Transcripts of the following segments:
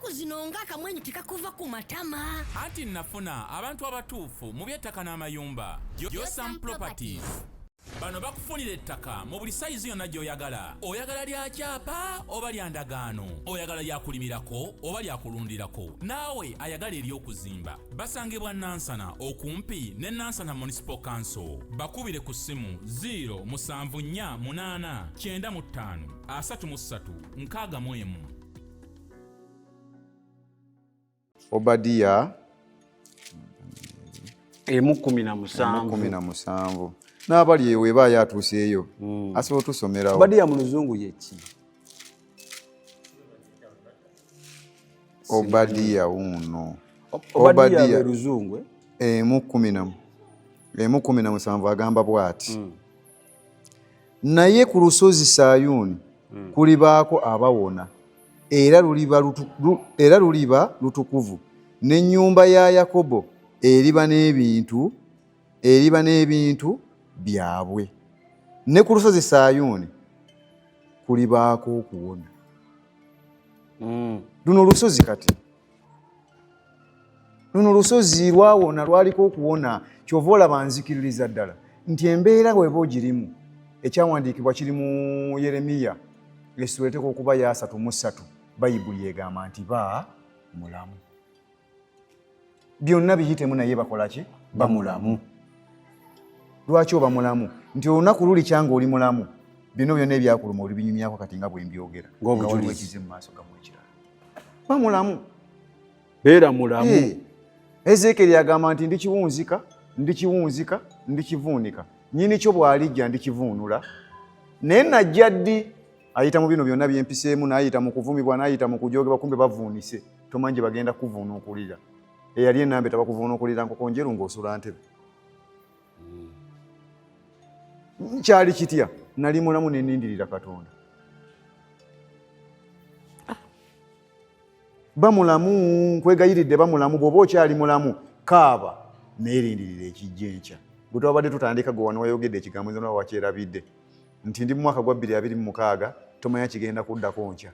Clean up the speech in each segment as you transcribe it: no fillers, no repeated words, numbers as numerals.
Ennaku zino ng'akamwenyu tekakuva ku matama. Anti nafuna abantu abatuufu mu by'ettaka n'amayumba. Josam Properties. Bano bakufunira ettaka mu buli sayizi yonna gy'oyagala. Oyagala lya kyapa oba lya ndagaano? Oyagala lya kulimirako oba lya kulundirako? Naawe ayagala ery'okuzimba. Basangibwa Nansana okumpi ne Nansana Municipal Council. Bakubire ku ssimu 0 7 4 8 95 33 61. Obadiya 1:17. 17 n'abali eyo weba atuuseeyo asobola otusomerawo. Obadiya mu Luzungu yeki? Obadiya wuuno. Obadiya. Obadiya. Lwe Luzungu, eh? 1:17 agamba bw'ati: "Naye ku lusozi Sayuuni kulibaako abawona, era luliba lutukuvu, n'ennyumba ya Yakobo eriba n'ebintu byabwe. Ne ku lusozi Sayuuni kulibaako okuwona." Luno lusozi, kati luno lusozi lwawona, lwaliko okuwona. Kyova olaba nzikiririza ddala nti embeera bweba ogirimu, ekyawandiikibwa kiri mu Yeremiya essula eteeka okuba ya 33, Bayibuli egamba nti ba mulamu, byonna biyitemu, naye bakola ki? Bamulamu. Lwaki oba mulamu? Nti olunaku luli kyanga oli mulamu, bino byonna ebyakuluma olibinyumyako kati nga bwe mbyogera. Ng'obujulizi. Nga waliwo ekize mu maaso gamu ekirala. Ba mulamu. Beera mulamu. Ezeekeri agamba nti ndikiwunzika, ndikiwunzika, ndikivuunika, nyini kyo bw'alijja ndikivuunula. Naye najja ddi? Ayita mu bino byonna byempiseemu, n'ayita mu kuvumibwa, n'ayita mu kujogebwa, kumbe bavuunise. Tomanyi gye bagenda kuvuunuukulira. Eyali enambe tabakuvuunuukulira nkoko njeru ng'osula ntebe. Kyali kitya? Nali mulamu nenindirira Katonda. Bamulamu, nkwegayiridde, bamulamu. Bw'oba okyali mulamu, kaaba, naye lindirira ekijja enkya. Bwe twabadde tutandika, gwe wano wayogedde ekigambo, nze nawe wakyerabidde, nti ndi mu mwaka gwa 2026, tomanya kigenda kuddako nkya.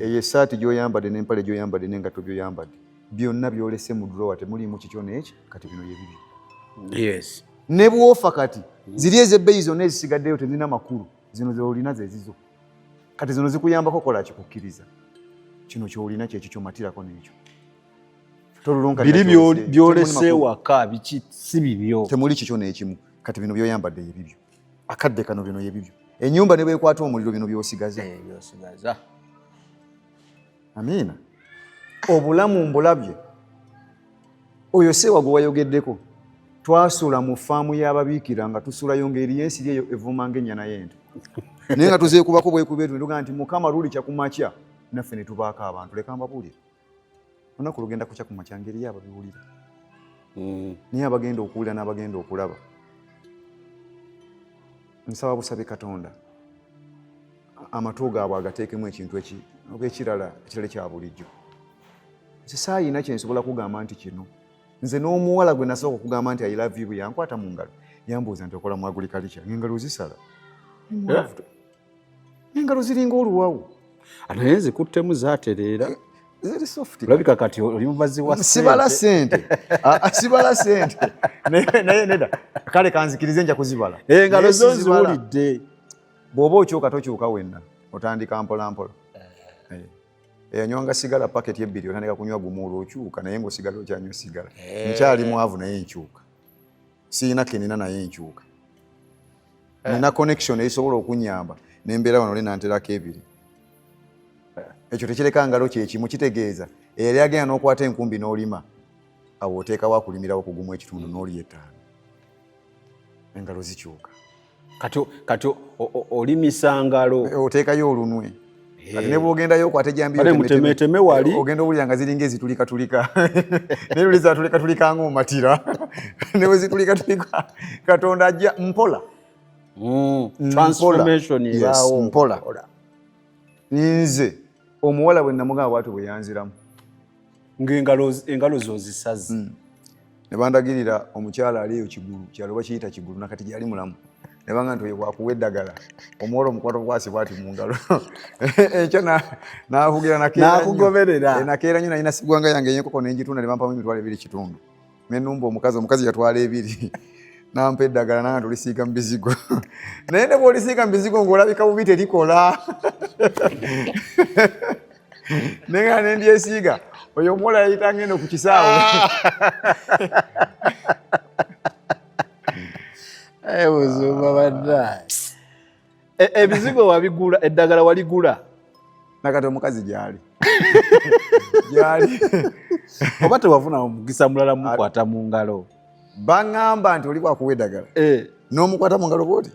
Eyo essaati gy'oyambadde n'empale gy'oyambadde n'engatto by'oyambadde byonna byolese mu drawer, temuliimu kikyo n'eki. Kati bino ye bibyo. Ne bw'ofa kati, ziri ez'ebbeeyi zonna ezisigaddeyo tezirina makulu. Zino z'olina ze zizo. Kati zino zikuyambako kola kikukkiriza kino ky'olina kyekikyo, matirako n'ekyo. Tolulunkanira Biri ky'olese. Byolese Temuli makulu. waka biki si bibyo. Temuli kikyo n'ekimu. Kati bino by'oyambadde ye bibyo, akadde kano bino ye bibyo. Ennyumba ne bwekwata omuliro, bino by'osigaza. Byosigaza. Amiina. Obulamu mbulabye. Oyo sewa gwe wayogeddeko, twasula mu faamu y'ababiikira, nga tusulayo ng'eriyo ensiri eyo evuma ng'ennyana y'ente, naye nga tuzeekubako bwekuba etu, netugaa nti Mukama lulikya ku makya naffe ne tubaako abantu. Leka mbabuulire, olunaku lugenda kukya ku makya ng'eriyo ababiwulira, naye abagenda okuwulira n'abagenda okulaba. Nsaba busabe Katonda amatu gaabwe agateekemu ekintu eki oba ekirala ekirala kya bulijjo. Nze saayina kyensobola kugamba nti kino. Nze n'omuwala gwe nasooka okugamba nti "I love you", bwe yankwata mu ngalo, yambuuza nti, "Okola mu agriculture?" Ng'engalo zisala, engalo ziringa oluwawu. Naye zikuttemu zaatereera. Ziri soft. Olabika kati oli mubazi wa Sibala ssente. sente. Ah, ah, sibala sente, naye nedda, kale kanzikirize nja kuzibala. Engalo Naye zo sizibala. nziwulidde. Bw'oba okyuka, tokyuka wenna, otandika mpola mpola. Eyanywanga sigala paketi ebbiri, otandika kunywa gumu, olwo okyuka, naye ng'osigala okyanywa sigala. Nkyali mwavu naye nkyuka, siina kenina naye nkyuka, nina connection esobola okunyamba nembeera wano lenanterako ebiri. Ekyo tekireka ngalo kyekimu, kitegeeza eyali agenda n'okwata enkumbi n'olima, awo oteekawo akulimirawo kugumu ekitundu n'olya etaano. Engalo zikyuka. Kati olimisa ngalo. Oteekayo olunwe. Kati ne bwogendayo okwata ejjambiya, Kale mutemeteme wali. Ogenda owulira nga ziringa ezitulikatulika, naye luli zatulikatulika ng'omatira, ne bwe zitulikatulika, Katonda ajja mpola. Transformation Yes, ebaawo. mpola. Nze omuwala bwe namugamba bwatyo, bwe yanziramu, Ng'engalo engalo zo zisaze. Ne bandagirira omukyala ali eyo Kigulu, kyalo bakiyita Kigulu, nakati gyali mulamu. Ne banga nti oyo bwakuwa eddagala omuwala omukwata obukwasi bwati mu ngalo ekyo nakugira nakugoberera eh, nakeera nnyo nalina sigwanga yange eyenkoko nengitunda ne bampamu 2500 nenumba omukazi omukazi yatwala ebiri nampa eddagala nanga tolisiiga mu bizigo naye ne bwolisiiga mu bizigo ng'olabika bubi terikola naye nga nendyesiiga oyo omuwala yayita ngendo ku kisaawe. Eh, buzumba bannaye e, ebizigo wabigula eddagala waligula nakati omukazi gyali gyali oba tewafuna omukisa mulala mukwata mu ngalo baŋŋamba nti oli bwakuwa eddagala eh. n'omukwata mu ngalo bwoti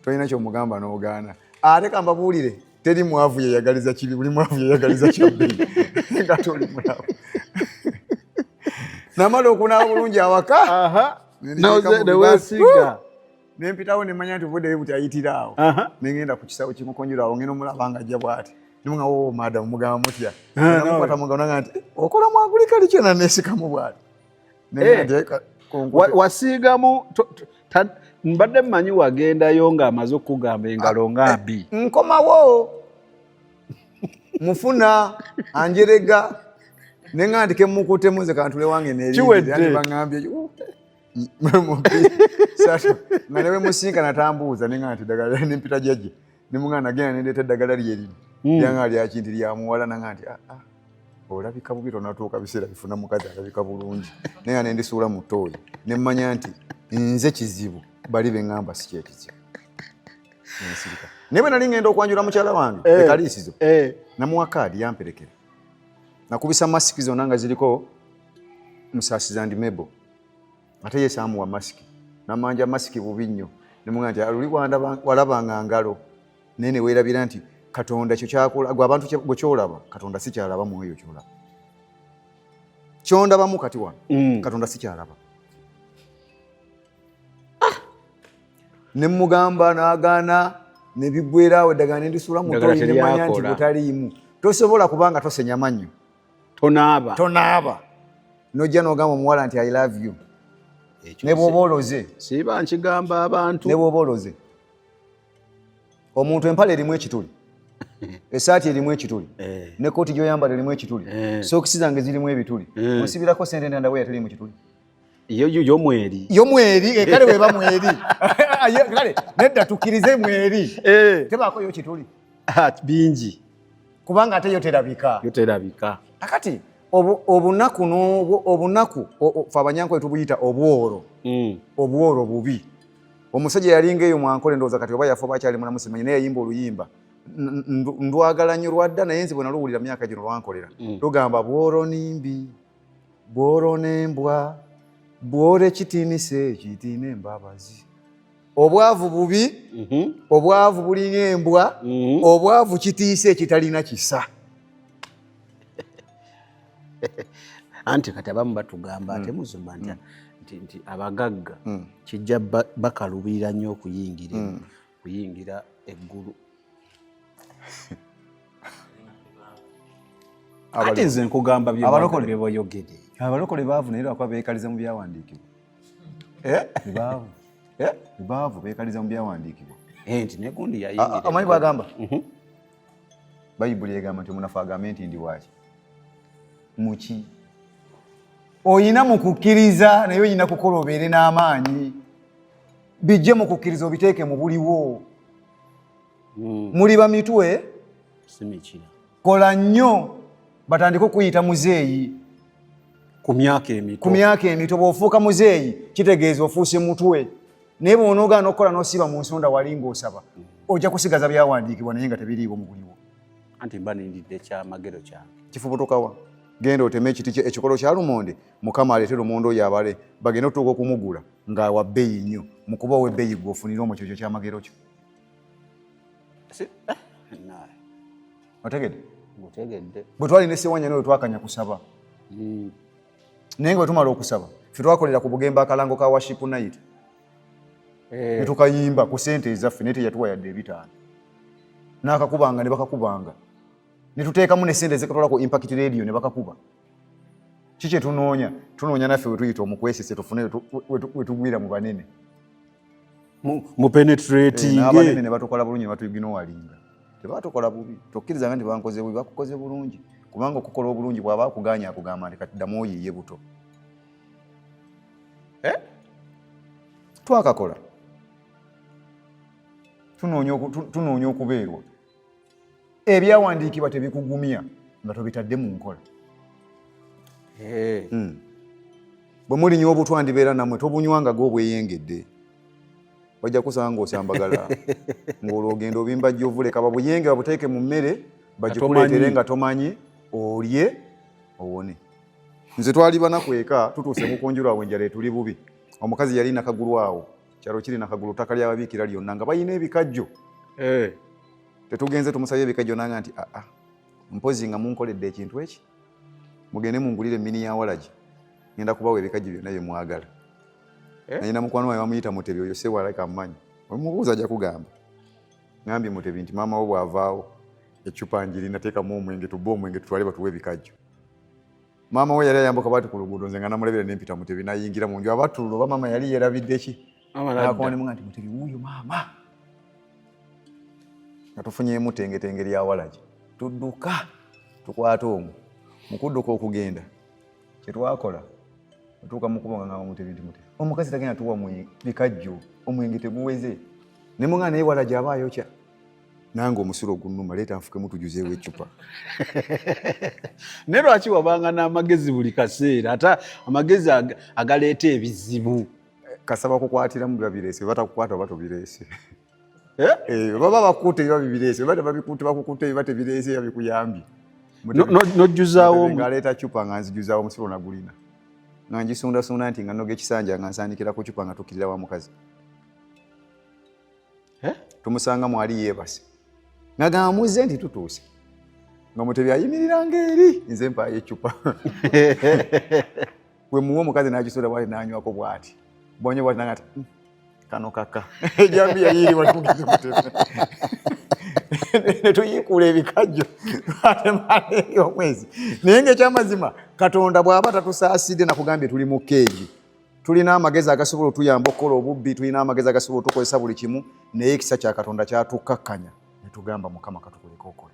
tolina kyomugamba n'ogaana ate kambabuulire teri mwavu yeyagaliza kibi buli mwavu yeyagaliza kyabbi nga toli mulamu namala okunaaba bulungi awaka newesiga nempitawo nemanya nti obudde buti ayitira awo nengenda ku kisawo kimukonjula awo ngenda omulaba nga ajja bwati nimunga wo oh, madam mugamba mutya namukwata mugamba nanga nti eh, okola mwagulika likyo nanesikamu bwati eh, wasiigamu mbadde mmanyi wagendayo ng'amaze okukugamba engalo nga ah, mbi eh, nkomawo mufuna anjerega nenga nti kemukutemu nze kantule wange neribaŋambye nga newe musinka natambuuza nenga nti ddagala nempita jajja nemugamba nagenda nendeeta eddagala lyerino hmm. lyanga lyaki nti lyamuwala nanga nti ah, ah, olabika bubi tonatuuka biseera bifuna mukazi alabika bulungi naye nga nendisuula mu ttooyi nemmanya nti nze kizibu bali beŋŋamba si kyekizibu nsirika naye bwe nali ŋŋenda okwanjula mukyala wange eh, ekaliisizo eh. namuwa kaadi yamperekera nakubisa masiki zonna nga ziriko musaasiza ndi mebo ate ye saamuwa masiki namanja masiki bubi nnyo nemuga nti luli walabanga ngalo naye neweerabira nti katonda ekyo kyakola gwe abantu gwe kyolaba katonda si kyalaba mu eyo kyolaba kyondabamu kati wano mm. katonda si kyalaba ah! ne mugamba n'agaana ne biggwerawo eddagala ne ndisuula mu toyi ne manya nti butaliimu tosobola kubanga tosenya mannyo tonaaba tonaaba nojja n'ogamba omuwala nti i love you ne bw'oba oloze siba nkigamba abantu ne bw'oba oloze omuntu empale erimu ekituli esaati erimu ekituli eh. ne kooti gyoyambala erimu ekituli eh. sokisi zange zirimu ebituli eh. onsibirako sente ndandawe yateri mu kituli yo mweri yo mweri kale weba mweri kale nedda tukkirize mweri tebaako yo kituli ah, bingi kubanga ate yo terabika yo terabika akati obunaku obunaku fe abanyankole tubuyita obworo mm. obworo bubi omusajja yalinga eyo mwankole ndowooza kati oba yafa oba akyali mulamu simanyi naye yayimba oluyimba ndwagala nnyo lwadda naye nze bwe naluwulira myaka gino lwankolera mm. lugamba bworo nimbi bworo nembwa bworo ekitiinisa ekitiina embabazi obwavu bubi mhm. obwavu bulinga embwa mhm. obwavu kitiisa ekitalina kisa anti kati abamu batugamba ate mm. muzumba nti, mm. nti, nti abagagga mm. kijja bakalubirira nnyo okuyingira mm. kuyingira eggulu ate nze nkugamba byebayogede abalokole baavu naye lwakuba beekaliza mu byawandiikibwa eh? baavu eh? baavu beekaliza mu byawandiikibwa eh, nti negundi yayingira omanyi bwagamba mhm. Bayibuli egamba nti omunafu agambe nti ndi waki muki oyina mu kukkiriza naye oyina kukola obeere n'amaanyi bijje mu kukkiriza obiteeke mu buliwo hmm. muli bamitwe kola nnyo batandike okuyita muzeeyi ku myaka emito ku myaka emito bw'ofuuka muzeeyi kitegeeza ofuuse mutwe naye bw'onoogaana okukola n'osiiba mu nsonda wali ng'osaba ojja kusigaza byawandiikibwa naye nga tebiriiwo mu buliwo anti mba nindidde kyamagero kyange kifubutukawa genda oteme ekiti ekikolo kya lumonde mukama aleete lumonde oyo abale bagende otuuka okumugula nga wa bbeeyi nnyo mukuba ow'ebbeeyi gwe ofunire omwo kyekyo kyamagero kyo eh, otegedde bwe twali ne sewanya nawe twakanya kusaba hmm. Naye nga bwetumala okusaba fe twakolera ku bugembe akalango ka worship night eh. netukayimba ku sente ezaffe naye teyatuwa yadde ebitaano n'akakubanga ne bakakubanga netuteekamu ne sente ezikatwala ku impact radio ne bakakuba ki kye tunoonya tunoonya naffe wetuyita omukwesese tufune wetugwira mu banene. Mupenetrating. N'abanene ne batukola bulungi ne batuignoringa. Tebatukola bubi, tokkirizanga nti bankoze bubi, bakukoze bulungi, kubanga okukola obulungi bw'aba akuganya akugamba nti kati ddamu oyiiye buto. Eh? Twakakola tunoonya okubeerwa. Ebyawandiikibwa tebikugumya nga tobitadde mu nkola. Bwe mulinywa obutwa ndibeera nammwe, tobunywanga gwe obweyengedde, wajja kusanga ng'osambagala ng'olwo ogenda obimba jjovu. Leka babuyenge babuteeke mu mmere bagikuleetere nga tomanyi, olye owone. Nze twali banaku eka, tutuuse mukonjolo awo enjala etuli bubi. Omukazi yali Nakagulu awo, kyalo kiri Nakagulu, ttaka ly'ababiikira lyonna nga balina ebikajjo. Tetugenze tumusabye ebikajjo, nanga nti aa, mpozi nga munkoledde ekintu eki, mugende mungulire emmini ya walagi, ngenda kubawa ebikajjo byonna bye mwagala. Nayina mukwano wange bamuyita Mutebi, oyo sewalaka mmanyi, omubuuza ajja kugamba. Ngambye Mutebi nti maama wo bw'avaawo eccupa njirina, teekamu omwenge tubbe omwenge tutwale batuwe ebikajjo. Maama we yali ayambuka bwati ku luguudo, nze nga namulabira nempita Mutebi nayingira mu nju abatulula, oba maama yali yerabidde ki, nakonemuga nti Mutebi wuuyo maama, nga tufunyemu tengetenge lya walagi, tudduka tukwate omwo. Mu kudduka okugenda kyetwakola otuuka mukubo nga ngamba Mutebi nti Mutebi, omukazi tagenda tuwa bikajjo, omwenge teguweze. Ne mugamba naye walagi aba ayokya, nange omusulo ogunnuma, leeta nfukemu tujuzeewo eccupa. Naye lwaki wabanga n'amagezi buli kaseera, ate amagezi agaleeta ebizibu? Kasaba kukwatiramu biba bireese, batakukwata oba tobireese. Baba bakutte biba bibireese, oba tebabikutte, bakukutte biba tebireese, biba bikuyambye. Nojjuzaawo. Ngaleeta cupa nga nzijuzaawo omusulo nagulina, nga ngisundasunda nti nga noga ekisanja nga nsaanikira ku cupa nga tukkirira wa mukazi. Tumusanga mwali yeebase, ngagamba muzze nti tutuuse, nga Mutebi ayimirira ngaeri, nze mpaayo eccupa bwe muwa omukazi n'agisuula bwati n'anywako bwati bwanywa bwati nanga ti kano kaka ejambiya yiiri watugize Mutebi ne tuyiikuula ebikajjo atemala eri omwezi. Naye ngaekyamazima Katonda bw'aba tatusaasidde, nakugambye tuli mu keegi, tulina amagezi agasobola otuyamba okukola obubbi, tulina amagezi agasobola otukozesa buli kimu, naye ekisa kya Katonda kyatukkakkanya ne tugamba Mukama katukuleke okole,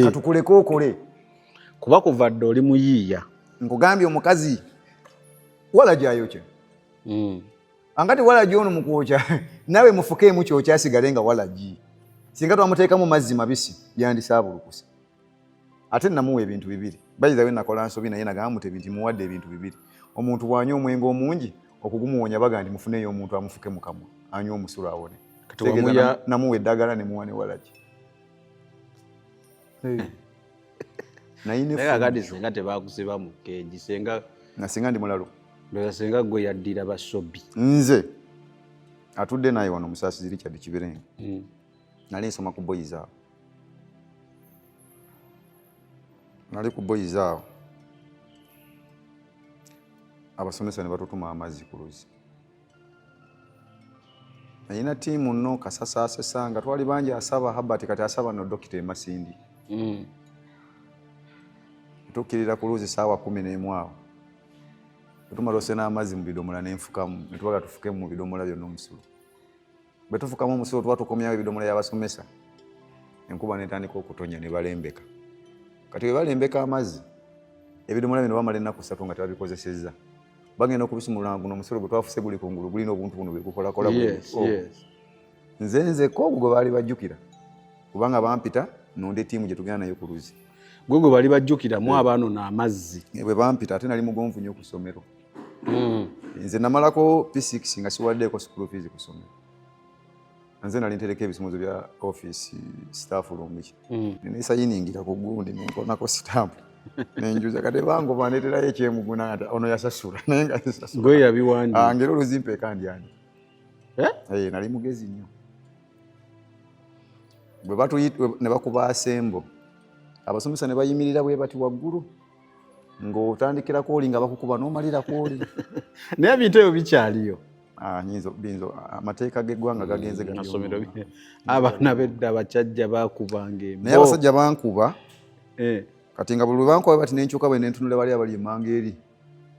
katukuleke okole. Kuba kuva dda oli muyiiya. Nkugambye omukazi walagi ayokya, angati walagi ono mukwokya naawe mufukeemu kyokya asigale nga walagi. Singa twamuteekamu mazzi mabisi yandisaabulukuse. Ate namuwa ebintu bibiri, bayizawe nakola nsobi, naye nagamba Mutebi nti muwadde ebintu bibiri. Omuntu bw'anywa omwenge omungi okugumuwonya baga nti mufuneeyo omuntu amufuke mu kamwa anywa omusulo awone. Namuwa eddagala ne muwa ne walagi. Naye kakati senga tebakusiba mu keegi, senga nga singa ndi mulalu. Ndoza senga gwe yaddira basobi. Nze atudde naye wano Musaasizi Richard Kiberenge, nali nsoma ku boys awo, nali ku boys awo, abasomesa ne batutuma amazzi ku luzzi. Nalina ttiimu nno Kasasa asesa nga twali bangi, asaba Habert, kati asaba no dokita emasindi. Tukkirira ku luzzi saawa 11 awo, bwetumala osena amazzi mu bidomola nenfukamu, netubaga tufukemu mu bidomola byonna omusulo. Bwe tufukamu omusulo tuba tukomyawo ebidomola by'abasomesa, enkuba netandika okutonya ne balembeka. Kati bwe balembeka amazzi, ebidomola bino bamala ennaku 3 nga tebabikozesezza, bagenda okubisumulula nga guno omusulo gwe twafuse guli kungulu gulina obuntu buno bwegukolakola. Nze nzeko ogwo gwe baali bajjukira, kubanga bampita nonde ttiimu gye tugenda nayo ku luzzi. Gwe gwe bali bajjukiramu abaano n'amazzi. Bwe bampita, ate nali mugonvu nnyo ku ssomero. Nze namalako P6 nga siwaddeeko school fees ku ssomero. Nze nali ntereka ebisumuzo bya office, staff room ki, nesayiningira ku gundi nenkonako sitampu nenjuza. Kati bangoba ndeeterayo ekyemuguna nti ono yasasula, naye nga sisasula. Gwe yabiwandiika. Ah, ngeri oluzimpeeka ndyani. Eh? Nali mugezi nnyo. Bwe batuyita ne bakuba asembo, abasomesa ne bayimirira bwe bati waggulu, ng'otandikira kwoli nga bakukuba n'omalira kwoli. Naye ebintu ebyo bikyaliyo? Ah, biyinza amateeka g'eggwanga gagenze masomero gabyonona. Abaana bedda bakyajja bakubanga embo. Naye abasajja bankuba. Kati nga buli lwe bankuba bati nenkyuka bwe nentunula bali abali emanga eri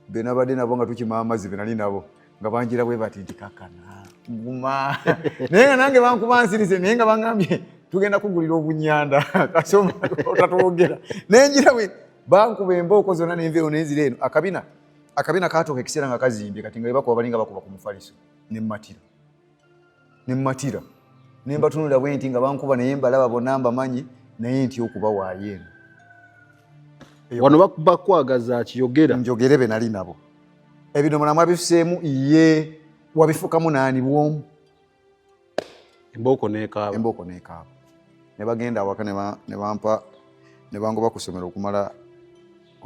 be nabadde nabo nga tukima amazzi, be nali nabo. Nga banjira bwe bati nti kakana guma, naye nga nange bankuba nsirise, naye nga bangambye tugenda kugulira obunyanda kasoma otatwogera. Nenjira bwe bankuba embooko zonna, nenveewo nenzira eno. Akabina katuuka ekiseera nga kazimbye kati, nga bebakuba balinga bakuba ku mufaliso. Nemmatira, nemmatira, nembatunulira bwe nti nga bankuba, naye mbalaba bonna mbamanyi, naye nti okubawaayo eno. Wano bakwagaza kiyogera. Njogere be nali nabo. Ebidomola mwabifuseemu, ye wabifukamu naani bwomu. Embooko nekaaba. Embooko nekaaba. Ne bagenda awaka ne bampa ne bangoba ku ssomero okumala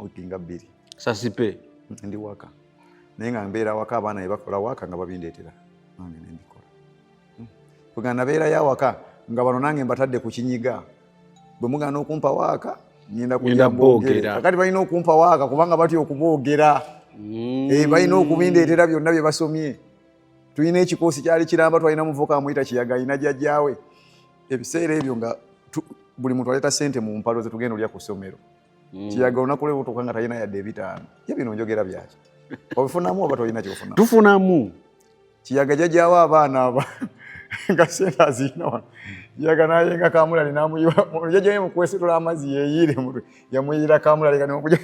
wiiki nga 2. Sasipe. Ndi waka, naye nga mbeera waka, abaana bye bakola waka nga babindeetera, nange nembikola. Kuga nabeerayo awaka nga bano nange mbatadde ku kinyiga, bwe mugaana okumpa waaka ngenda Ngenda kulya mbogere. boogera. Kakati balina okumpa waaka kubanga batya okuboogera. Balina okubindeetera byonna bye basomye. Tulina ekikoosi kyali kiramba, twalina muvuka amuyita Kiyaga, alina jjajjaawe. Ebiseera ebyo nga buli muntu aleeta ssente mu mpalo ze tugenda olya ku ssomero. Kiyaga olunaku lwe butuuka nga talina yadde 5. Ye bino njogera byaki, obifunamu oba tolina kyofunamu? Tufunamu. Kiyaga jjajjaawe abaana aba nga ssente azirina wano. Kiyaga n'ayenga kamulali n'amuyiwa jjajjaawe mu kwesitula amazzi yeeyiire mutwe, yamuyira kamulali kati mukuja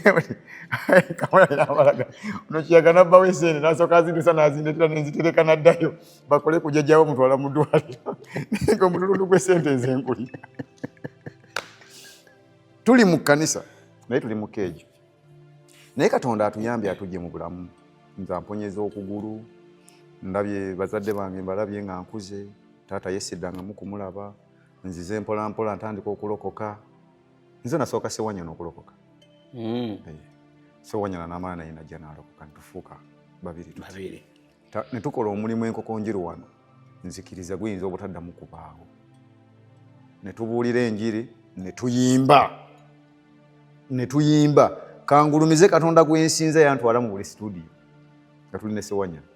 kamulali n'amalaga ono. Kiyaga n'abbawo esente n'asooka azindusa n'azindetera nenzitereka n'addayo bakole ku jjajjaawe mutwala mu ddwaliro, naye nga omutulundu gw'essente ezenkulira. Tuli mu kkanisa naye tuli mu keegi, naye Katonda atuyambye atujje mu bulamu. Nze amponyeza okugulu, ndabye bazadde bange, mbalabye nga nkuze. Taata yesiddangamu kumulaba, nzize mpola mpola ntandika okulokoka. Nze nasooka Sewanyana okulokoka. Sewanyana n'amala naye najja n'alokoka, ntufuuka babiri tuti. Babiri. Ne tukola omulimu enkoko njiru wano, nzikiriza guyinza obutaddamu kubaawo. Ne tubuulira enjiri, ne tuyimba, ne tuyimba. Kangulumize Katonda gwensinza, yantwala mu buli studio nga tuli ne Sewanyana.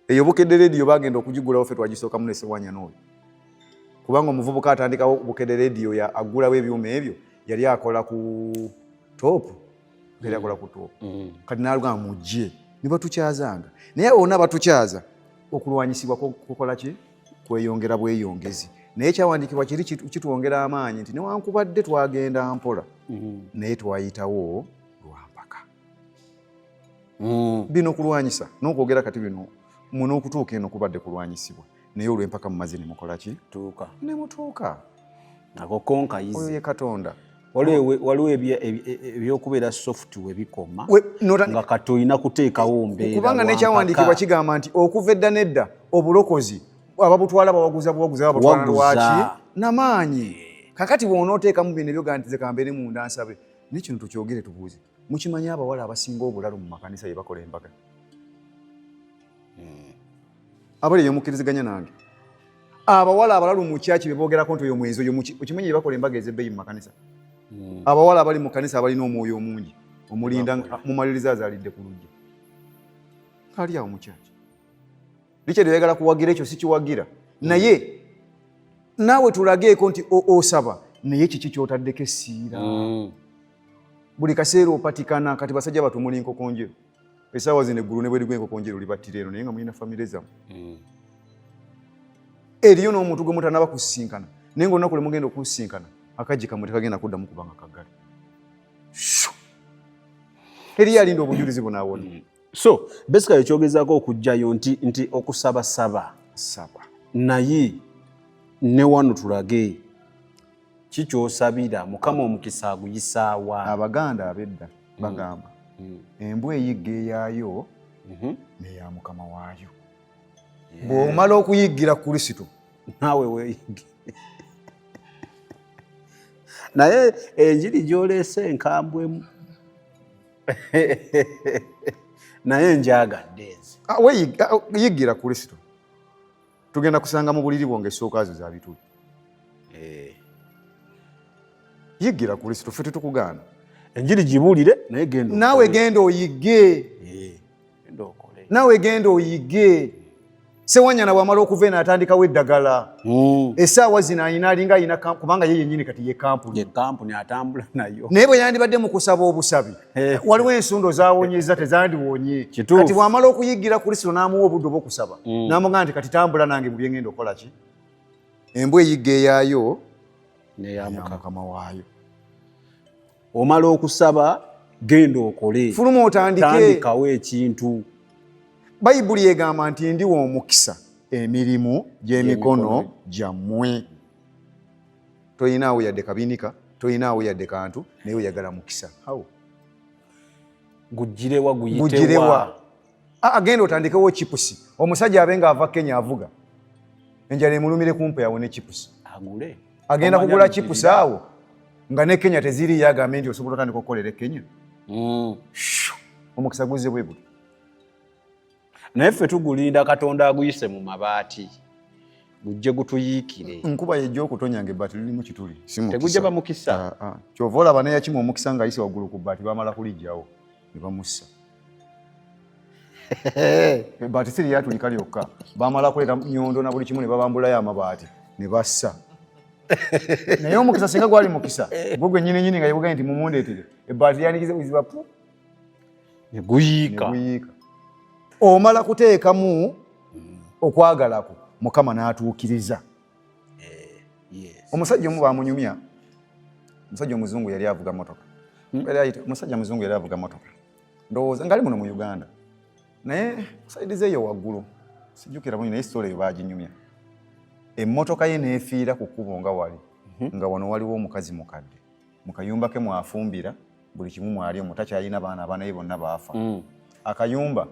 Eyo Bukedde Radio bagenda okugigulawo, ffe twagisookamu ne Sewanyana oyo, kubanga omuvubuka atandikawo Bukedde Radio ya aggulawo ebyuma ebyo yali akola ku Top, yali akola ku Top. Kati nalugamba mujje, ne batukyazanga, naye bonna batukyaza okulwanyisibwa kukola ki? Kweyongera bweyongezi. Naye ekyawandiikibwa kiri kitwongera amaanyi nti newankubadde twagenda mpola, naye twayitawo lwampaka. Bino kulwanyisa n'okwogera kati bino muno okutuuka eno kubadde kulwanyisibwa, naye olw'empaka mumaze ne mukola ki? Tuuka. Ne mutuuka. Ako konka Oyo yizi. ye Katonda. Waliwo ebyokubeera soft we bikoma, nga kati olina kuteekawo mbeera Kubanga lwa n'ekyawandiikibwa mpaka. kigamba nti okuva edda n'edda obulokozi ababutwala bawaguza buwaguza, babutwala Waguza. lwaki namaanyi. Kakati bw'onooteekamu bino ebyogaa nti ze kambeere munda nsabe, naye kino tukyogere, tubuuze, mukimanyi abawala abasinga obulalu mu makanisa ye bakola embaga? Abali eyo mukkiriziganya nange, abawala abalalu mu kyaki be boogerako nti oyo mwenzi, oyo muki, okimanyi ye bakola embaga ez'ebbeeyi mu makanisa? Abawala abali mu kanisa abalina omwoyo omungi omulinda mumaliriza azaalidde ku lujja ali awo mu kyaki. Richard oyagala kuwagira ekyo, sikiwagira, naye naawe tulageeko nti osaba, naye kiki kyotaddeko essiira? Buli kaseera opatikana. Kati basajja batumuli nkoko njeru essaawa zino, eggulu ne bwerigwa enkoko njeru libattira eno, naye nga mulina famire zammwe. Eriyo n'omuntu gwe mutanaba kusisinkana, naye nga olunaku lwe mugenda okusisinkana akaggi kammwe tekagenda kuddamu kubanga kaggale. Eriyo alinda obujulizi bunaawona. So basically ekyogezaako okuggyayo nti okusabasaba, Saba. Naye ne wano tulage kikyosabira Mukama omukisa aguyisaawa. Abaganda ab'edda bagamba embwa eyigga eyaayo neya mukama waayo. Bw'omala okuyiggira Kristo, naawe weeyigge. Naye enjiri gy'oleese enkambwemu, naye njagadde nze. Ah, yiggira Kristo, tugenda kusanga mu buliri bwonge essuuka zo za bituli. Yiggira Kristo, ffe tetukugaana. Enjiri gibuulire, naye genda Naawe okole. genda oyigge. Genda okole. Naawe genda oyigge. Sewanyana bwamala okuva eno atandikawo eddagala. Essaawa zino ayina alinga ayina, kubanga ye yennyini kati ye kampuni. Ye kampuni atambula nayo. Naye bwe yandibadde mu kusaba obusabi, waliwo ensundo zawonyeza tezandiwonye. Kati bwamala okuyigira Kristo n'amuwa obudde obw'okusaba, n'amugamba nti kati tambula nange mu byengenda okukola ki? Embwa eyigga eyaayo neya mukama waayo. Omala okusaba, genda okole. Fuluma otandike. Tandikawo ekintu. Bayibuli egamba nti ndiwa omukisa emirimu gy'emikono gyammwe. Toyinaawo yadde kabinika, toyinaawo yadde kantu, naye oyagala mukisa. How? Gugirewa? Gugirewa? Guyitewa? Agenda otandikewo chipusi, omusajja abe nga ava Kenya avuga enjala emulumire kumpi awo ne chipusi. Agule. Agenda Omanya kugula chipusi lugirira. Awo nga ne Kenya teziriyo, agambe nti osobola otandika okukolera e Kenya. Omukisa guzze bwe gutyo. Naye ffe tugulinda Katonda aguyise mu mabaati, gujje gutuyiikire. Nkuba yejja okutonya nga ebbaati lirimu kituli, si mukisa. Tegujja ba mukisa. Ah, ah. Kyova olaba neyakima omukisa ng'ayise waggulu ku bbaati, bamala kulijjawo ne bamussa. Ebbaati si lyatulika lyokka, bamala kuleeta nyondo na buli kimu ne babambulayo amabaati ne bassa. Naye omukisa singa gwali mukisa gwo gwe nyini nyini nga yebugaye nti mumundeetere ebbaati, lyandikize buziba pu. Ne guyiika. Ne guyiika. Omala kuteekamu okwagalako, Mukama n'atuukiriza. Omusajja omu bamunyumya, omusajja omuzungu yali avuga motoka. Yali omusajja muzungu yali avuga motoka, ndowooza ngali muno mu Uganda, naye side zeeyo waggulu sijjukira bulungi, naye story eyo baginyumya. Emmotoka ye neefiira ku kkubo nga wali nga wano waliwo omukazi mukadde mu kayumba ke mwafumbira buli kimu, mwali omwo, takyalina baana, abaana be bonna baafa. Akayumba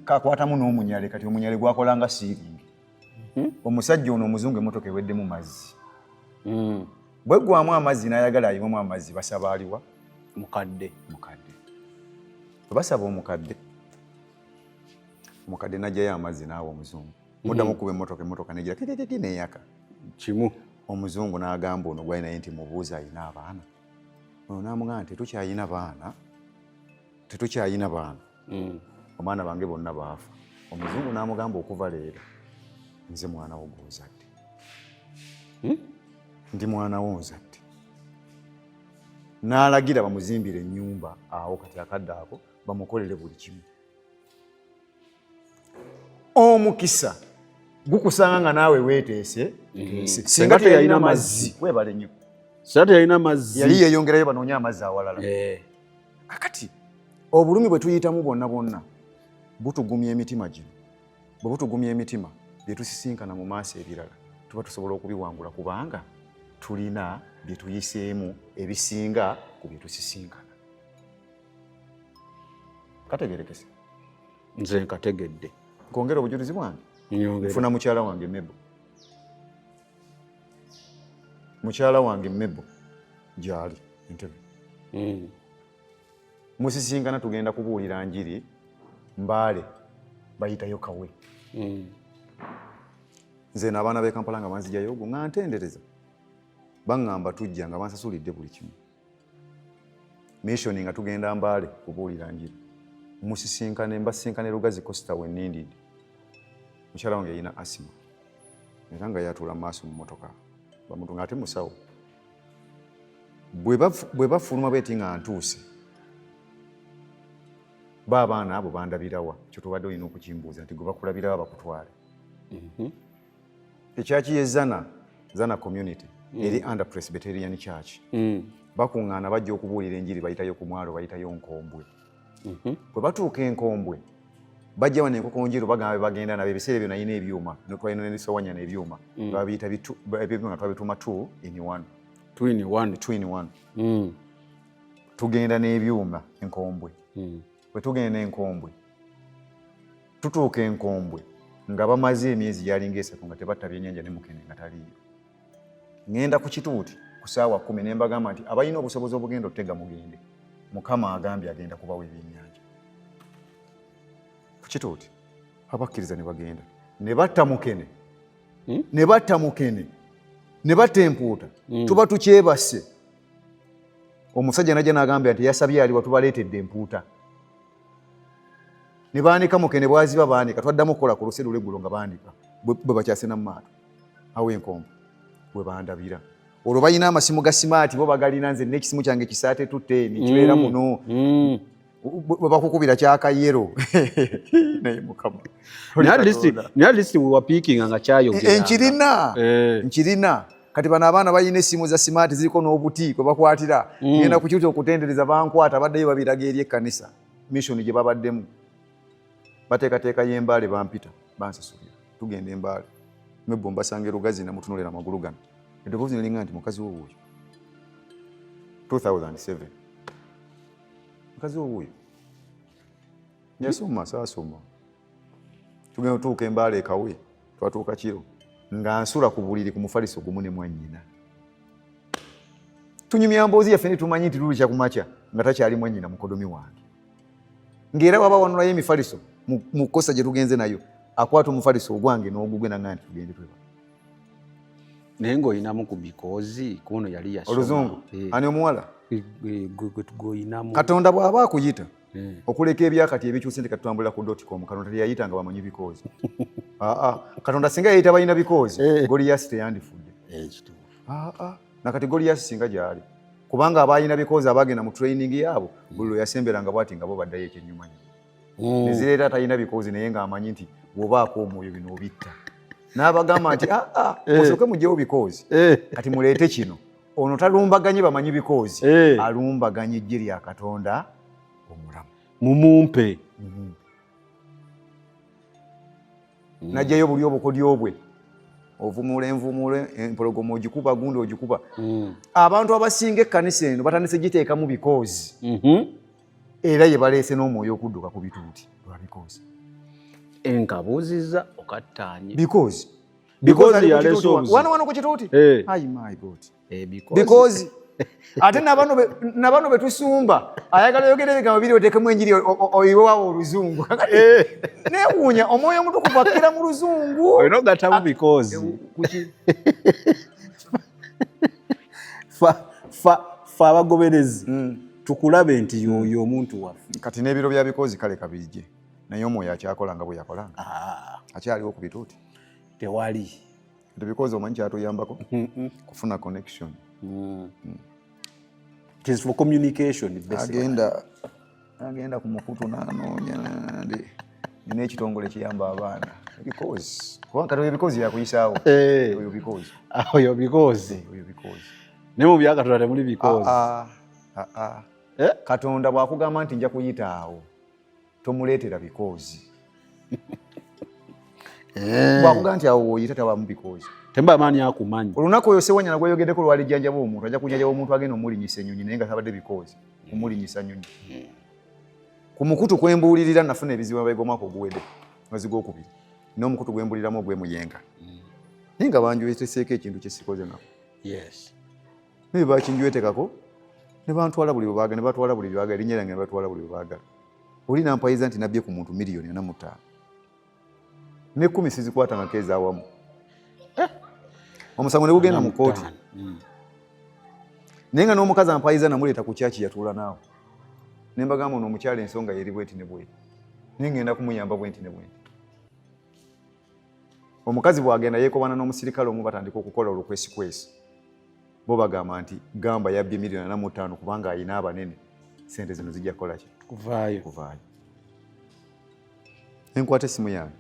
kakwatamu n'omunyale, kati omunyale gwakola nga ceiling. Omusajja ono omuzungu emmotoka eweddemu mazzi. Bweggwamu amazzi n'ayagala ayiwemu amazzi, basaba aliwa? Mukadde. Mukadde. Bwe basaba omukadde, omukadde n'aggyayo amazzi n'awa omuzungu. Muddamu okuba emmotoka, emmotoka negira kekekeke neyaka. Kimu. Omuzungu n'agamba ono gwali naye nti mubuuze ayina abaana. Ono n'amugamba nti tetukyayina baana, tetukyayina baana, abaana bange bonna baafa. Omuzungu n'amugamba, okuva leero nze mwana wo gw'ozadde, ndi mwana wo nzadde. N'alagira bamuzimbire ennyumba awo kati akadde ako, bamukolere buli kimu. Omukisa gukusanga nga naawe weeteese teese. Singa teyalina mazzi, weebale nnyo. Singa teyalina mazzi. Yali yeeyongerayo banoonye amazzi awalala. Kakati obulumi bwe tuyitamu bwonna bwonna butugumya emitima gino. Bwe butugumya emitima, bye tusisinkana mu maaso ebirala tuba tusobola okubiwangula, kubanga tulina bye tuyiseemu ebisinga ku bye tusisinkana. Kategerekese? Nze nkategedde. Nkwongera obujulizi bwange. Nyongera. Nfuna mukyala wange Mebo, mukyala wange Mebo gyali Entebe. Musisinkana tugenda kubuulira njiri Mbaale, bayitayo Kawe. Nze n'abaana b'e Kampala nga banzijayo ogwo nga ntendereza, baŋŋamba tujja nga bansasulidde buli kimu. Mission nga tugenda Mbaale kubuulira njiri, musisinkane, mbasinkane Lugazi Costa we nnindidde. Mukyala wange yalina asthma era nga yatuula mu maaso mu motoka, bamutu nga ate musawo. Bwe bafuluma bweti nga ntuuse, ba abaana abo bandabirawa? Kyo tubadde olina okukimbuuza nti gwe bakulabirawa bakutwale. Ekyaki ye Zana, Zana community eri under Presbyterian Church. Bakuŋŋaana bajja okubuulira enjiri, bayitayo ku mwalo, bayitayo Nkombwe. Bwe batuuka Enkombwe, bajja wano Enkokonjeru, bagamba be bagenda nabo. Ebiseera ebyo nalina ebyuma, twalina nesowanyana ebyuma, babiyita ebyuma nga twabituuma two in one. Two in one. Two in one. Tugenda n'ebyuma Enkombwe. Bwe tugenda Enkombwe, tutuuka Enkombwe nga bamaze emyezi gyalinga 3 nga tebatta byennyanja ne mukene nga taliiyo. Ŋŋenda ku kituuti ku ssaawa 10 ne mbagamba nti abalina obusobozi obugenda otega mugende, Mukama agambye agenda kubawa ebyennyanja. Ku kituuti abakkiriza ne bagenda ne batta mukene, ne batta mukene, ne batta empuuta. Tuba tukyebase, omusajja najja n'agambye nti yasabye aliwa, tubaleetedde empuuta. Ne baanika mukene bwaziba baanika, twaddamu okukola ku luseru lweggulo nga baanika bwe bakyasena mu maato awo enkombo we bandabira. Olwo balina amasimu ga simaati bo bagalina, nze n'ekisimu kyange kisaate tuteeni kibeera muno bwe bakukubira kyakayero naye Mukama. Naye at least we wapiikinga nga kyayogera. Nkirina, nkirina. Kati bano abaana balina essimu za simaati ziriko n'obuti kwe bakwatira. Ngenda ku kiruti okutendereza bankwata, baddeyo babiraga eri ekkanisa mission gye babaddemu bateekateeka y'embaale, bampita bansasulira tugenda embaale mebbo mbasanga erugazi namutunulira amagulu gano eddoboozi nelinga nti mukazi wo wuuyo 2007 mukazi wo wuuyo yasoma saasoma tugenda otuuka embaale ekawe twatuuka kiro nga nsula ku buliri ku mufaliso gumu ne mwannyina tunyumya mboozi yaffe netumanyi nti lulikya kumakya nga takyali mwannyina mukodomi wange ng'era waba wanulayo emifaliso mu kkosa gye tugenze nayo akwata omufaliso ogwange n'ogugwe nanga nti tugende tweba. Naye ng'olinamu ku bikoozi kuno yali yasoma oluzungu. Ani omuwala? Gwe goyinamu. Katonda bw'aba akuyita okuleka ebyakati ebikyuse nti katutambulira ku dotcom, Katonda teyayita nga bamanyi bikoozi. Aa, Katonda singa yayita balina bikoozi, Goliyasi teyandifudde. Kituufu. Aa, nakati Goliyasi singa gyali, kubanga abalina bikoozi abagenda mu training yaabwe buli lwe yasemberanga bwati nga bo baddayo ekyenyuma nyo nezireeta atalina bikoozi naye ng'amanyi nti bw'obaako omwoyo bino obitta n'abagamba nti aa, musooke mugyewo bikoozi, kati muleete kino. Ono talumbaganye bamanyi bikoozi, alumbaganye ejje lya Katonda omulamu. Mumumpe. Najjayo buli obukodyo bwe, ovumula envumula empologoma ogikuba gundi ogikuba. Abantu abasinga ekkanisa eno batandise giteekamu bikoozi era ye baleese n'omwoyo okudduka ku bituuti lwa bikoozi. Enkabuuzizza okattaanye. Bikoozi. Because ali ku yaleese kituuti obuzibu. Wano wano ku kituuti. Ai my God. Because Because ate nabano betusumba ayagala oyogera ebigambo biri oteekemu enjiri oyiwewawo oluzungu. Neewuunya omwoyo omutukuvu akkira mu luzungu. Olina ogattamu bikoozi. Kuki? Fa abagoberezi tukulabe nti yoyo omuntu waffe. Kati n'ebiro bya bikoozi kale kabijje, naye omwoyo akyakola nga bwe yakolanga. Ah, akyaliwo ku bituuti? Tewali. Nti bikoozi omanyi kyatuyambako kufuna connection. It is for communication basically. Agenda ku mukutu n'anoonya ndi nina ekitongole kiyamba abaana bikoozi, kubanga kati oyo bikoozi yakuyisaawo. Oyo bikoozi. Ah, oyo bikoozi. Oyo bikoozi. Naye mu byakatonda temuli bikoozi. Ah, ah, ah. Eh? Katonda bw'akugamba nti nja kuyita awo, tomuleetera bikoozi. Bw'akugamba nti awo woyita, tabamu bikoozi. Temba amaani akumanyi. Olunaku oyo Sewanyana gweyogeddeko lwalijjanjaba omuntu, ajja kujjanjaba omuntu agenda omulinyisa ennyonyi naye nga tabadde bikoozi kumulinyisa nyonyi. Ku mukutu kwembuulirira nafuna ebizibu amabega omwaka oguwedde mwezi gwokubiri n'omukutu gwembuliramu ogwemuyenga, naye nga banjweteseeko ekintu kyesikoze nako. Naye bakinjwetekako ne bantwala buli bwebaagala, ne batwala buli byebaagala, erinnya lyange ne batwala buli bwebaagala. Oli nampayiza nti nabbye ku muntu miliyoni 45 ne 10 sizikwatangako ezaawamu. Omusango ne gugenda mu kooti, naye nga n'omukazi ampayiza namuleeta ku kyaki yatuula naawe ne mbagamba ono omukyala ensonga yeri bweti ne bweti, naye ngenda kumuyamba bwenti ne bwenti. Omukazi bw'agenda yeekobana n'omusirikale omu, batandika okukola olukwesikwesi. Bo bagamba nti gamba yabbye miliyoni 45 kubanga ayina abanene, sente zino zijja kukola ki? Kuvaayo. Kuvaayo. Nenkwata essimu yange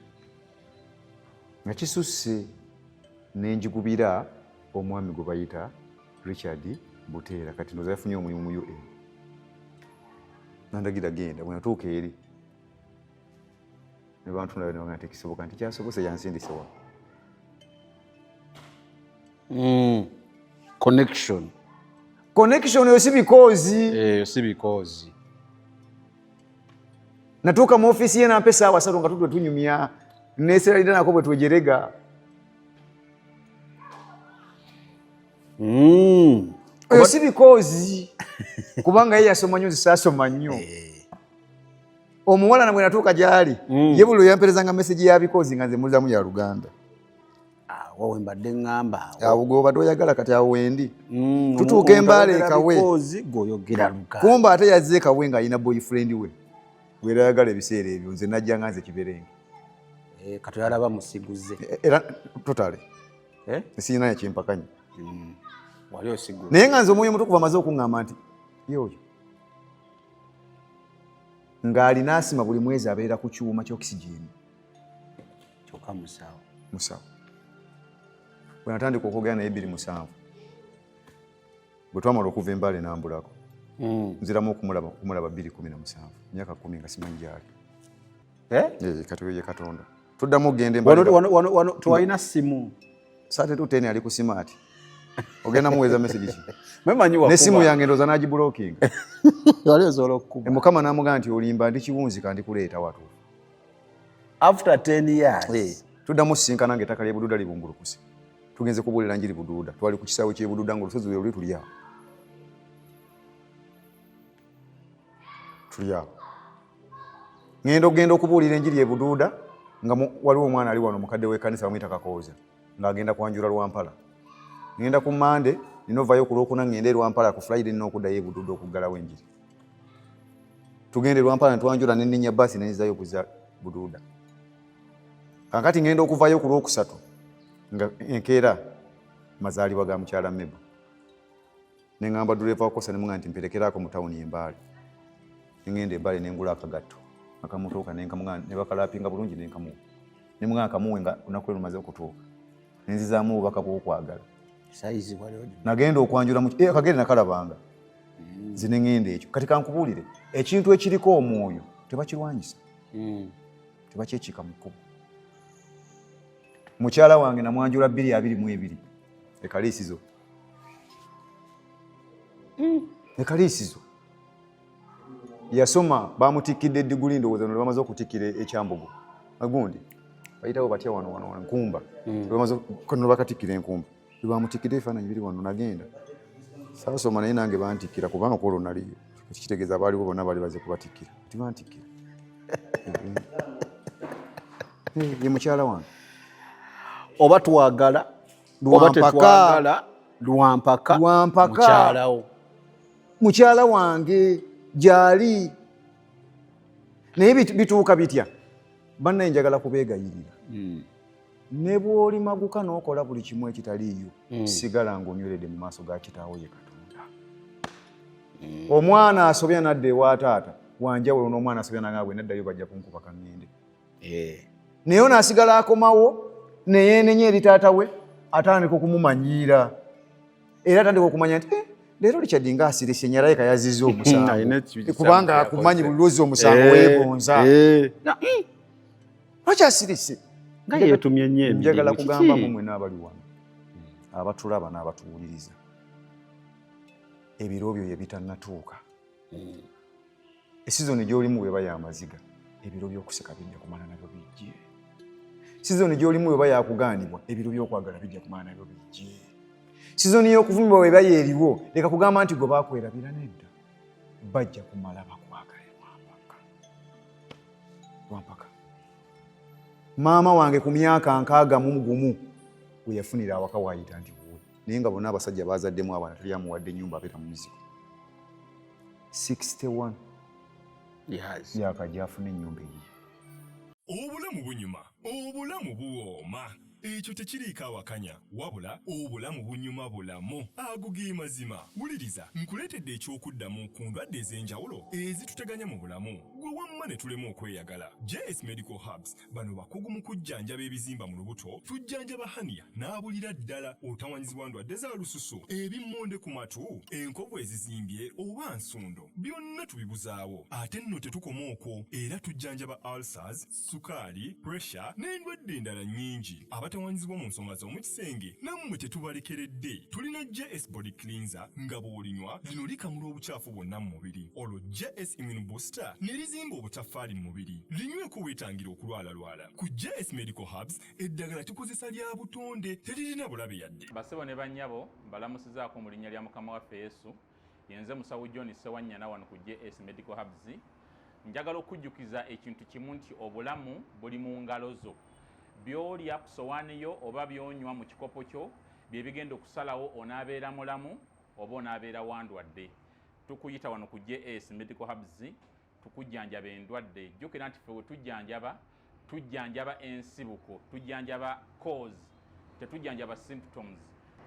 nga kisusse nenjigubira omwami gwe bayita Richard Buteera, kati ndoza yafunye omulimu mu UN. Nandagira genda. Bwe natuuka eri ne bantunula ne bagamba tekisoboka, nti kyasobose, yansindise wa. Connection. Connection oyo si bikoozi. Si bikoozi. Natuuka mu ofiisi ye nampa essaawa 3 nga tutwe tunyumya neseralira nako bwe twejerega. Oyo si bikoozi kubanga ye yasoma nnyo, nze saasoma nnyo. Omuwala nabwe natuuka gyali, ye buli lwe yamperezanga message ya bikoozi nga nze mulizamu ya Luganda. Awo we mbadde ŋŋamba awo. Awo gwobadde oyagala, kati awo wendi. Tutuuka Omuntu embaala ayogera ekawe. Bikoozi, gw'oyogera Luganda. Kumba ate yazze ekawe ng'alina boyfriend we. Bwerayagala ebiseera ebyo nze najja nga nze kiberenge. Kati oyalaba musiguze. Era totale. Sirina yakimpakanya. Wali osigula. Naye nga nze omwoyo omutukuvu amaze okuŋŋamba nti yoyo ng'alina asima buli mwezi abeera ku kyuma ky'oxygen. Kyokka musawo. Musawo. Bwe natandika okwogera naye 2007 bwe twamala okuva Embaale nambulako. Nziramu okumulaba 2017 myaka 10 nga simanyi gy'ali. Kati oyo ye Katonda. Tuddamu okugenda Embaale. Wano tewalina ssimu. 3210 ali ku simaati. Ogenda muweeza message ki? Memanyi wakuba. N'essimu yange ndowooza n'agiblockinga. Wali osobola okukuba. Mukama n'amugamba nti olimba ndi kiwunzika ndikuleeta watuufu. After 10 years. Tuddamu osisinkana ng'ettaka ly'e Bududa libumbulukuse. Tugenze kubuulira njiri Bududa. Twali ku kisaawe ky'e Bududa ng'olusozi lwe luli tuli awo. Tuli awo. Ngenda okugenda okubuulira enjiri e Bududa nga waliwo omwana ali wano mukadde w'ekkanisa bamuyita Kakooza ng'agenda kwanjula Lwampala. Ngenda ku Mande nina ovayo ku Lwokuna ngende e Lwampala ku Friday nina okuddayo e Bududa okuggalawo enjiri. Tugenda e Lwampala ne twanjula ne nninnya bbaasi ne nzirayo okuzza Bududa. Kaakati ngenda okuvayo ku Lwokusatu nga enkeera mazaalibwa ga mukyala Mebo. Ne ŋŋamba ddereeva wa Kosa ne mugamba nti mperekeraako mu tawuni e Mbale. Ne ŋŋenda e Mbale ne ngula akagatto akamutuuka ne nkamuga ne bakalapinga bulungi ne nkamuwa. Ne mugamba kamuwe nga olunaku lwe lumaze okutuuka. Ne nzizaamu obubaka bw'okwagala. Sayizi wali ogi. Nagenda okwanjula mu akagere nakalabanga. Nze ne ŋŋenda ekyo. Kati kankubuulire ekintu ekiriko omwoyo tebakirwanyisa. Tebakyekiika mu kkubo. Mukyala wange namwanjula 2022 ekaliisizo. Ekaliisizo. Yasoma bamutikkidde diguli ndowooza ne bamaze okutikkira ekyambugo. Agundi bayitawo batya wano wano Nkumba. Bamaze kono bakatikkira Enkumba. Bamutikkidde ebifaananyi biri wano nagenda. Saasoma naye nange bantikkira kubanga kwolwo naliyo. Kitegeeza abaaliwo bonna baali bazze kubatikkira. Tibantikkira. Ye mukyala wange. Oba twagala oba tetwagala lwampaka mukyalawo. Mukyala wange gyali. Naye bituuka bitya? Bannaye njagala kubeegayirira. Ne bw'olimaguka n'okola buli kimu ekitaliiyo, sigala ng'onyweredde mu maaso ga kitaawo ye Katonda. Omwana asobya n'adda ewa taata wanjawulo n'omwana asobya n'agamba bwe naddayo bajja kunkuba kaŋŋende. Naye ono asigala akomawo ne yeenenya eri taata we, atandika okumumanyiira. Era atandika okumanya nti leero Richard ng'asirise nyalaika yazizza omusango. Kubanga akumanyi buli lw'ozza omusango weegonza. Lwaki asirise? Nga yeetumye nnyo emirimu. Njagala kugamba mu mwenna abali wano, abatulaba n'abatuwuliriza, ebiro byo ye bitannatuuka. Esizoni gy'olimu bw'eba y'amaziga, ebiro by'okuseka bijja kumala nabyo bijje. Sizoni gy'olimu bw'eba yakugaanibwa, ebiro by'okwagala bijja kumala nabyo bijje. Sizoni y'okuvumibwa bw'eba yeeriwo, leka kugamba nti gwe baakwerabira nedda. Bajja kumala bakwagale lwampaka. Lwampaka. Maama wange ku myaka 61 we yafunira awaka waayita nti wuwe. Naye nga bonna abasajja baazaddemu abaana teri amuwadde ennyumba abeera mu mizigo. 61 yakajja afuna ennyumba eyiye. Obulamu bunyuma, obulamu buwooma. Ekyo tekiriiko awakanya, wabula obulamu bunyuma bulamu. Ago ge mazima. Wuliriza, nkuleetedde eky'okuddamu ku ndwadde ez'enjawulo ezituteganya mu bulamu. Gwe wamma ne tulema okweyagala. JS Medical Herbs bano bakugu mu kujjanjaba ebizimba mu lubuto, tujjanjaba hernia n'abulira ddala, otawanyizibwa ndwadde za lususu, ebimmonde ku matu, enkovu ezizimbye oba nsundo, byonna tubibuzaawo. Ate nno tetukoma okwo, era tujjanjaba ulcers, sukaali, pressure n'endwadde endala nnyingi. Abatawanyizibwa mu nsonga z'omu kisenge nammwe tetubalekeredde. Tulina JS Body Cleanser nga bw'olinywa lino likamula obukyafu bwonna mu mubiri, olwo JS Immune Booster ne lizimba obutaffaali mu mubiri. Linyweko weetangira okulwalalwala. Ku JS Medical Herbs eddagala tukozesa lya butonde, teririna bulabe yadde. Basebo ne bannyabo, mbalamusizaako mu linnya lya Mukama waffe Yesu. Yenze Musawo John Ssewanyana wano ku JS Medical Herbs. Njagala okujjukiza ekintu kimu nti obulamu buli mu ngalo zo. By'olya ku sowaani yo oba by'onywa mu kikopo kyo bye bigenda okusalawo onaabeera mulamu oba onaabeera wandwadde. Tukuyita wano ku JS Medical Herbs. Tukujjanjaba endwadde. Jjukira nti ffe we tujjanjaba, tujjanjaba ensibuko, tujjanjaba cause, tetujjanjaba symptoms.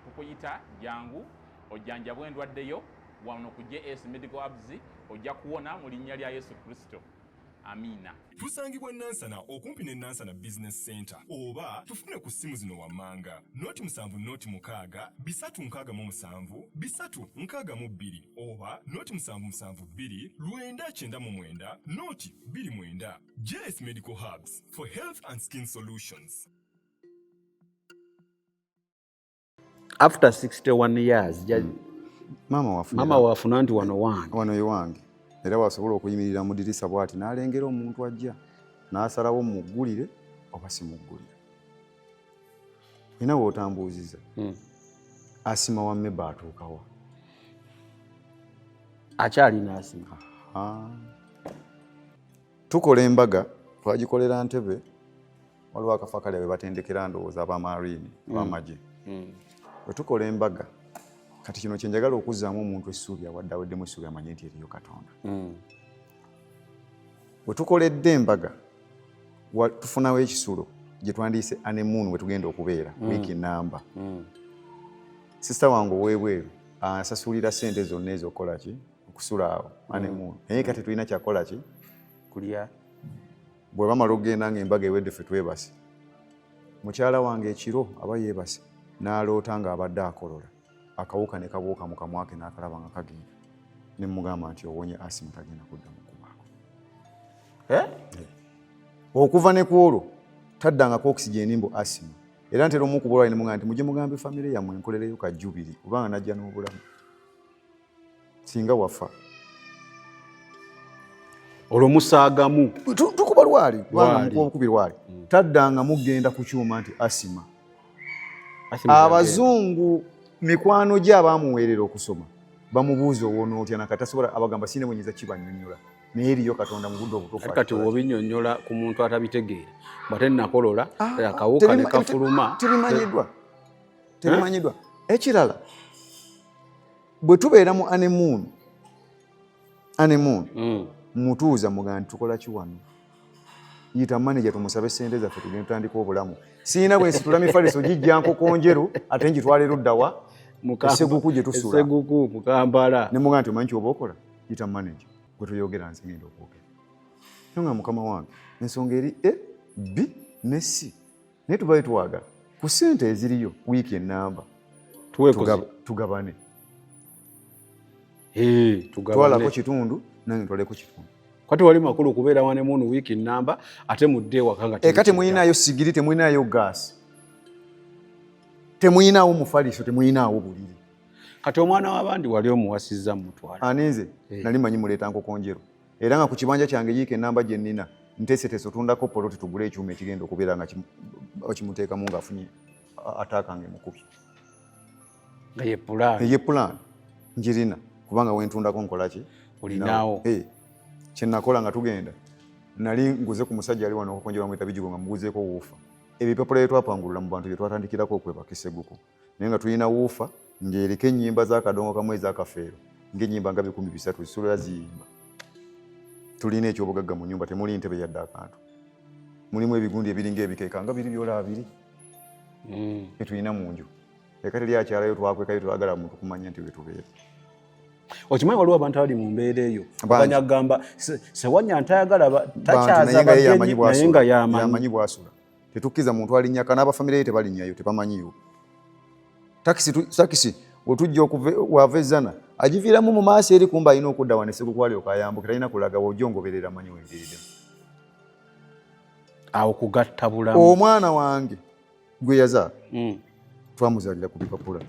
Tukuyita jangu ojjanjabwe endwadde yo wano ku JS Medical Herbs, ojja kuwona mu linnya lya Yesu Kristo. Amiina. Tusangibwa Nansana okumpi ne Nansana Business Center, oba tufune ku ssimu zino wammanga: 076 367 362 oba 0772 999 029. JS Medical Herbs for health and skin solutions. After 61 years Maama wafunira- Mama wafuna nti wano wange. Wano ye wange, era wasobola okuyimirira mu dirisa bw'ati n'alengera omuntu ajja n'asalawo muggulire oba simuggulire. Olina w'otambuuziza asima wa meba atuukawa? Akyalina asima. Ah. Tukola embaga, twagikolera Ntebe, waliwo akafa kale we batendekera, ndowooza abamariini, abamagye. Bwe tukola embaga, kati kino kye njagala okuzzaamu omuntu essuubi awadde aweddemu essuubi amanye nti eriyo Katonda. Bwe tukoledde embaga, tufunawo ekisulo gye twandiyise honeymoon, we tugenda okubeera wiiki namba. Sisita wange ow'ebweru asasulira ssente zonna ez'okukola ki, okusula awo honeymoon, naye kati tulina kyakola ki? Kulya. Bwe bamala okugenda nga embaga ewedde, ffe twebase, mukyala wange ekiro aba yeebase n'aloota ng'abadde akolola, akawuka ne kabuuka mu kamwa ke n'akalaba nga kagenda, ne mugamba nti owonye asima, tagenda kudda mu kubaako. Eh? Okuva ne ku olwo taddangako oxygen mbu asima. Era ntera omukuba olwali ne mugamba nti mujye mugambe famire yammwe nkolereyo kajubiri, kubanga najja n'obulamu singa wafa. Olwo musaagamu. Tukuba lwali kubanga Lwali. mukuba obukubi lwali, taddanga mugenda ku kyuma nti asima. Asima tagenda. Abazungu mikwano gye abamuweerera okusoma bamubuuza owoona otya, nakati tasobola, abagamba siine bwenyinza kibanyonnyola, naye eriyo Katonda mu budde obutuufu. Ate kati akikola. Wobinyonnyola ku muntu atabitegeera, bwate nakolola akawuka ne kafuluma. Tebimanyiddwa, tebimanyiddwa. Ekirala, bwe tubeera mu honeymoon, honeymoon, mutuuza mugaa nti tukola ki wano, yita manager tumusabe sente zaffe tugende tutandika obulamu. Siina bwe nsitula mifaliso gijja nkokonjeru ate ngitwala eruddawa? Esseguku gye tusula. Esseguku mu Kampala. Ne mugaa nti omanyi kyoba okola, yita manager gwe toyogera, nze ngenda okwogera naye nga mukama wange ensonga eri A, B ne C, naye tubaye twagala ku ssente eziriyo wiiki enamba Tuweekoze. Tugabane. Eh, tugabane. Twalako kitundu, nange ntwaleko kitundu. Kati wali makulu kubeera honeymoon wiiki namba ate mudde ewaka nga eka temukidda. Temulinayo sigiri, temulinayo gaasi, temulinawo mufaliso, temulinawo buliri. Kati omwana w'abandi wali omuwasizza mutwala. Ani, nze? Eh. Nali manyi muleeta nkokonjeru, era nga ku kibanja kyange yiika enamba gye nnina nteeseteese otundako poloti tugule ekyuma ekigenda okubeera nga kimuteekamu ng'afunye ataaka nga emukubi. Nga ye pulaani. Eye pulaani njirina, kubanga wentundako nkola ki? Olinawo. Eh, kyenakola nga tugenda, nali nguze ku musajja ali wano okukonjera, bamwita Bijugo, nga muguzeeko woofer, ebipapula bye twapangulula mu bantu bye twatandikirako okwebaka esseguku, naye nga tulina woofer ng'eriko ennyimba z'akadongo kamu ez'akafeero, ng'ennyimba nga 300 zisula ziyimba. Tulina ekyobugagga mu nyumba, temuli ntebe yadde akantu, mulimu ebigundi ebiringa ebikeeka nga biri byolaba biri tetulina mu nju. Eka teri akyalayo, twakwekayo, twagala muntu kumanya nti wetubeera. Okimanyi waliwo abantu abali mu mbeera eyo. Bangi. Banyagamba Sewanya ntayagala Bantu, takyaza naye nga ye yamanyi bagenyi, naye nga bwasula. yamanyi. Yamanyi bwasula. Tetukkiza muntu alinnyaka, n'abafamire ye tebalinnyayo, tebamanyiyo. Takisi wetujja okuva wava ezzana agiviiramu mu maaso eri, kumba alina okudda wano esigukwali okayambuka, talina kulaga wojja ongoberera, manyi wenviiriddemu. Awo kugatta bulamu. Omwana wange gwe yazaala, twamuzaalira ku bipapula,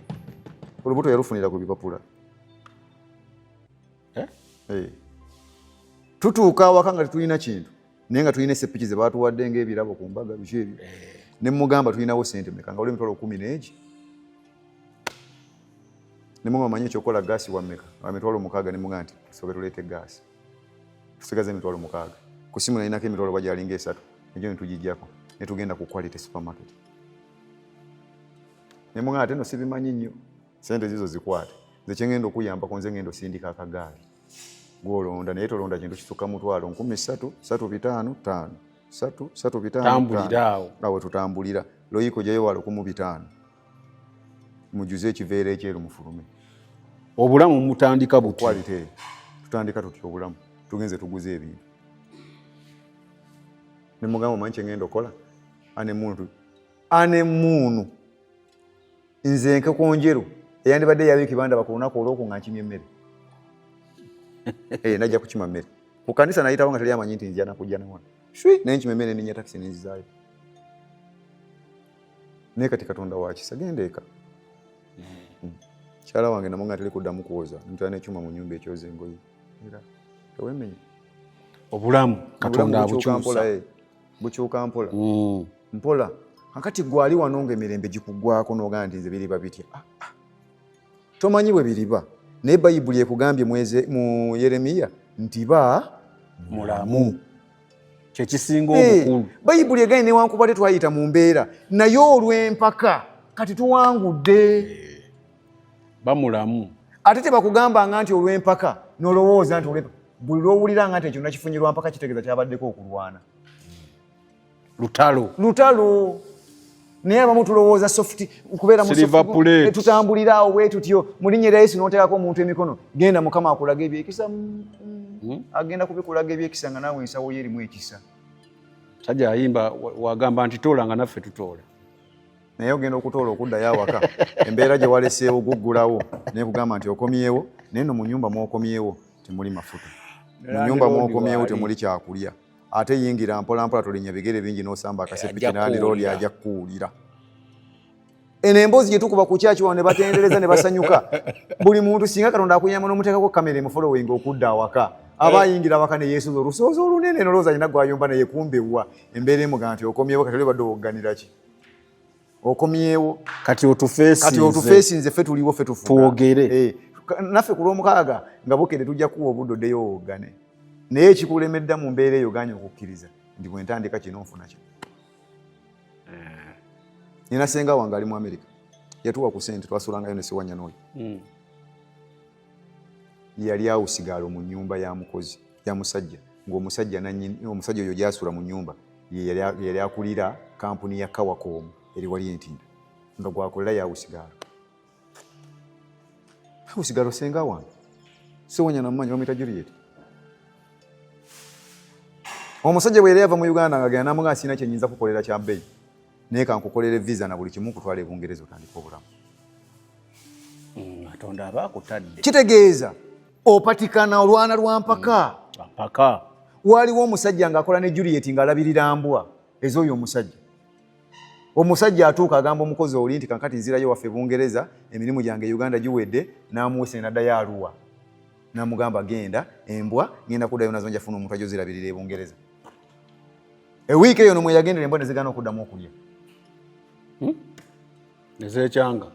olubuto yalufunira ku bipapula. Eh? Eh. Tutuuka awaka nga tetulina kintu, naye nga tulina esepiki ze batuwadde ng'ebirabo ku mbaga, biki ebyo. Ne mugamba tulinawo sente meka, nga waliwo 10000 n'egi. Ne mugamba manyi ekyokukola, gaasi wa mmeka? Wa 60,000. Ne mugamba nti tusooke tuleete gaasi, tusigaze 60,000. Ku simu nalinako emitwalo bagyalinga esatu, egyo ne tugijjako ne tugenda ku Quality Supermarket. Ne mugamba ate no sibimanyi nnyo, sente zizo zikwate, nze kyengenda okuyambako, nze ngenda osindika akagaali. Gwolonda, naye tolonda kintu kisukka mutwalo 3,000, 3,500, 5, 3, 3,500. Tambulira awo. Awo tutambulira. Loyiko gyeyo wa 1,500. Mujuze ekiveera ekyeru mufulume. Obulamu mutandika buti. Quality. Tutandika tutya obulamu? Tugenze tuguze ebintu. Ne mugamba omanyi kye ngenda okukola? Anemuunu. Nze enkoko njeru eyandibadde yabiika bandaba ku lunaku olw'oku nga nkimye emmere. Najja kukima mmere. Ku kanisa nayitawo nga teri amanyi nti nzija nakujja na wano. Shwi, naye nkima emmere nninnya takisi ne nzizaayo. Naye kati Katonda wa kisa, genda eka. Mukyala wange namugamba teri kuddamu kwoza, ntwala n'ekyuma mu nnyumba ekyoza engoye. Era teweemenya. Obulamu Katonda bukyuka mpola, abukyusa. Bukyuka mpola. Mpola. Kakati gwe ali wano ng'emirembe gikuggwako n'ogamba nti nze biriba bitya? Tomanyi bwe biriba. Naye Bayibuli ekugambye mu Yeremiya nti ba mulamu. Kye kisinga obukulu. Bayibuli egambye newankubadde twayita mu mbeera naye olw'empaka kati tuwangudde. Ba mulamu. Ate tebakugambanga nti olw'empaka n'olowooza nti olw'empaka. Buli lw'owuliranga nti ekyo nakifunyirwa mpaka kitegeeza kyabaddeko okulwana. Lutalo. Lutalo. Naye abamu tulowooza soft kubeera mu Silver soft, plate. tutambulira awo bwe tutyo. Mu linnya lya Yesu n'oteekako omuntu emikono. Genda Mukama akulaga ebyekisa. Agenda kubikulaga ebyekisa nga naawe ensawo ye erimu ekisa. Sajja ayimba wagamba nti toola nga naffe tutoola. Naye ogenda okutoola okuddayo awaka embeera gye waleseewo guggulawo naye kugamba nti okomyewo, naye nno mu nnyumba mw'okomyewo temuli mafuta. Mu nnyumba mw'okomyewo temuli kyakulya. Ate yingira mpola mpola tolinnya bigere bingi n'osamba akasepiki n'andiroodi ajja kukuwulira. Eno emboozi gye tukuba ku kyaki wano ne batendereza ne basanyuka. Buli muntu singa Katonda akuyamba n'omuteekako kamera emufollowing okudda awaka. Aba ayingira awaka ne yeesuza olusoozi olunene n'olowooza alina gw'ayomba naye kumbe wa. Embeera emugamba nti okomyewo kati oli obadde owogganira ki? Okomyewo. Kati otufeesinze. Kati otufeesinze ffe tuliwo ffe tufuga. Twogere. Naffe ku Lwomukaaga nga bukedde tujja kuwa obudde oddeyo owoggane. Naye ekikulemedda mu mbeera eyo gaanye okukkiriza nti bwe ntandika kino nfuna kino. Nina ssenga wange ali mu Amerika. Yatuwa ku ssente twasulangayo ne Ssewanyana oyo. Yali awusigaalo mu nnyumba ya mukozi, ya musajja, ng'omusajja nannyini, omusajja oyo gy'asula mu nnyumba ye yali akulira kampuni ya Kawacom eri wali Entinda, nga gw'akolera yawusigaalo. Awusigaalo ssenga wange. Ssewanyana mumanyi bamuyita Juliet. Omusajja bwe yali ava mu Uganda ng'agenda n'amugamba sirina kye nnyinza kukolera kya bbeeyi. Naye ka nkukolere visa na buli kimu nkutwale e Bungereza otandike obulamu. Katonda aba akutadde. Kitegeeza opatikana olwana lwa mpaka. Mpaka. Waliwo omusajja ng'akola ne Juliet ng'alabirira mbwa ez'oyo omusajja. Omusajja atuuka agamba omukozi oli nti kankati nzirayo waffe Bungereza, emirimu gyange e Uganda giwedde, n'amuwesa n'addayo Arua. N'amugamba genda embwa ngenda kuddayo nazo nja funa omuntu ajja ozirabirira e Bungereza. Ewiiki eyo no mwe yagendera embwa ne zigaana okuddamu okulya. Ezeekyanga.